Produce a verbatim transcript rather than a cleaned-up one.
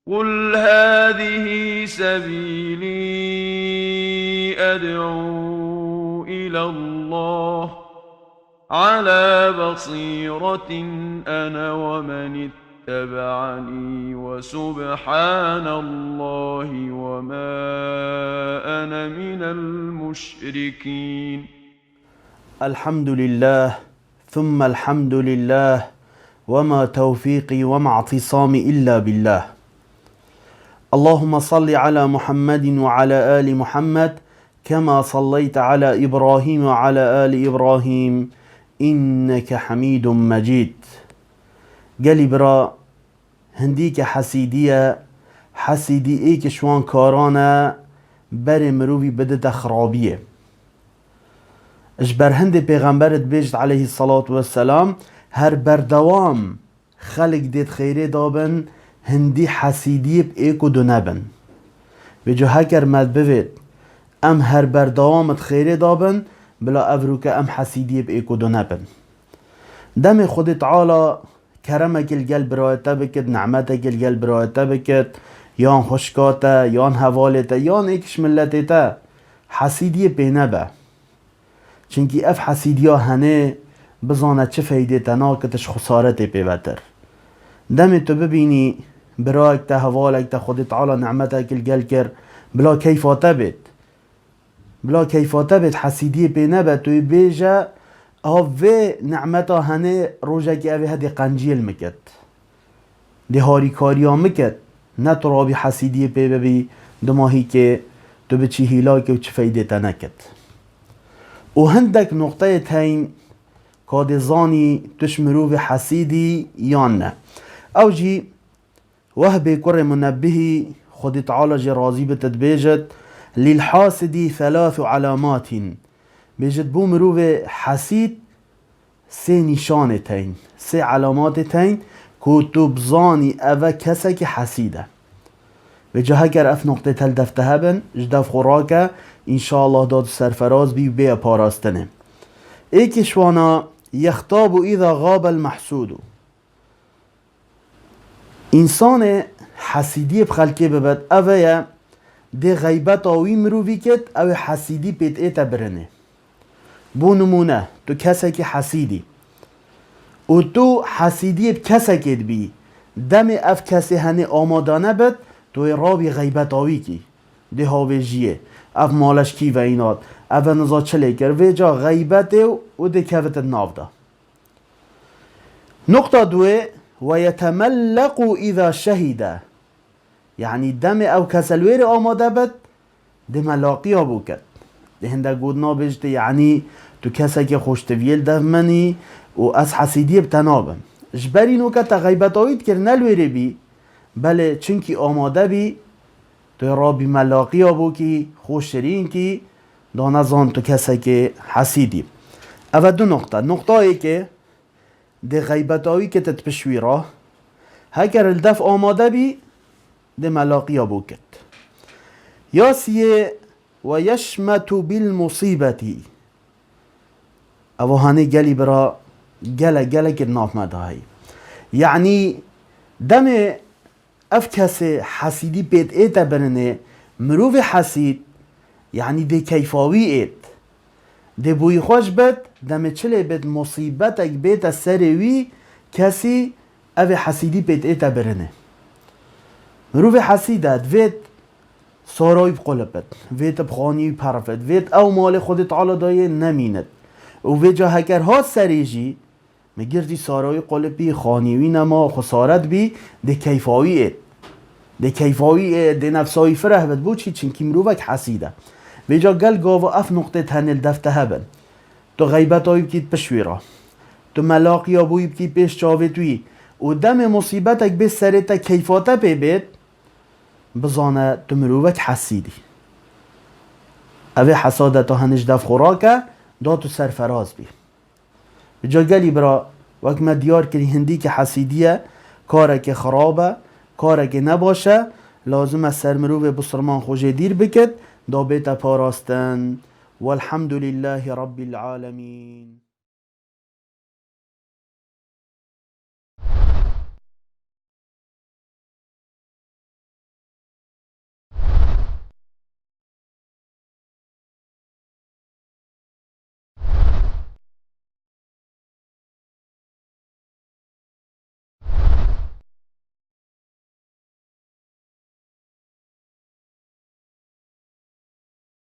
قل هذه سبيلي أدعو إلى الله على بصيرة أنا ومن اتبعني وسبحان الله وما أنا من المشركين. الحمد لله، ثم الحمد لله، وما توفيقي وما اعتصامي إلا بالله. اللهم صل على محمد وعلى آل محمد كما صليت على إبراهيم وعلى آل إبراهيم إنك حميد مجيد. Gelî bira, hindî ke hesîdî ye, hesîdî êk ji wan karan e, berê mirovî bidite xirabiyê. Ji ber hindê pêxember dibêjit aleyhisselatu vesselam, her berdewam xelk dê di xêrê de bin, hindî hesîdiyê bi êk û du nebin. Vêca heker me bivêt, em her berdewam di xêrê de bin, bila ev rûke em hesîdiyê bi êk û du nebin. Demê Xwedê Teala keremekê li gel birayê te bikit, nimetekê li gel birayê te bikit, yan xwişka te, yan hevalê te, yan êk ji miletê te, hesîdiyê pê nebe. Çimkî ev hesîdiya henê, bizane çi feydê te nakit, ji xesaretê pê betir. Demê tu bibînî birayek te, hevalek te, Xwedê Teala nimetek li gel kir, bila keyfa te bêt. Bila keyfa te bêt, hesîdiyê pê nebe, tu yê bêje, ev vê nimeta henê rojekê ev ê hedê qenciyê li min ket. Dê harîkariya min ket, ne tu rabî hesîdiyê pê bibî, dimahîkê tu biçî hîlakê û çi feydê te neket. Û hindek noqteyê teyn ka dê zanî tu ji mirovê hesîdî yan ne. Ew jî Wehbê kurê Munebbihî, Xwedê Teala jê razî bit, dibêjit, "Lil hasidî thelâthu elamatin." Bêjit, bo mirovê hesîd sê nîşanê teyn, sê elamatê teyn, ku tu bizanî eve kesekî hesîd e. Vêca heker ev noqtê te li def te hebin, ji def xwe rake, înşallah da tu serferaz bî û bêye parastinê. Êkê ji wana, "Yextabu îza xabel mehsûdu." Însanê hesîdiyê bi xelkê bibet, ev e ye, dê xeybeta wî mirovî ket, ew ê hesîdî pê diête birinê. Bo nimûne, tu kesekî hesîdî û tu hesîdiyê bi kesekê dibî, demê ev kesê henê amade nebit, tu ê rabî xeybeta wî kî. Dê havêjiyê, ev male ji kî ve înat, ev e niza çi lê kir, vêca xeybetê û dê kevite di nav de. Nokta duê, "Ve yetemellequ îza şehîde." Yanî demê ew kese li wêrê amade bit, dê me laqiya bo ket. Dê hindek got nabêjitê, yanî tu kesekê xoştiviyê li dev min î û ez hesîdiyê bi te nabim. Ji berî noke te xeybeta wî dikir, ne li wêrê bî, belê çinkî amade bî, tu yê rabî me laqiya bo kî, xwe şirîn kî, da nezan tu kesekê hesîdî. Ev e du noqte. Noqtayê ke dê xeybeta wî kete di pişt wî re. Heker li def amade bî, dê me laqiya bo ket. Ya siyê, "Ve yeşmetu bil musîbetî." Ev hanê gelî bira gelek gelekê di nav me de heyî. Yanî demê ev kesê hesîdî pê diête birinê, mirovê hesîd, yanî dê keyfa wî êt. Dê bo wî xweş bit, demê çi lê bit, musîbetek bête serê wî, kesî ev ê hesîdî pê diête birinê. Mirovê hesîd e, divêt sarayî biqulipit, vêt bi xanî wî perifit, vêt ew malê Xwedê Teala dayê nemînit. Û vêca heker hat serê jî, mi girtî sarayî qulipî, xanî wî nema, xwesaret bî, dê keyfa wî êt. Dê keyfa wî êt, dê nefsa wî fireh bit. Bo çî? Çimkî mirovek hesîd e. Vêca gel gava ev noqtê tenê li def te hebin. Tu xeybeta wî bikî pişt wî re. Tu melaqiya bo wî bikî pêş çavêt wî. Û demê musîbetek bê serê te keyfa te pê bêt, bizane tu mirovek hesîdî. Ev ê hesadeta henê ji def xwe rake, da tu serferaz bî. Vêca gelî bira, wek me diyar kirî, hindî ke hesîdî ye, karekê xirab e, karekê nebaş e, lazim e ser mirovê bisilman xwe jê dîr bikit, da bête parastin. Welhamdulîllahî Rabbîl Alemîn.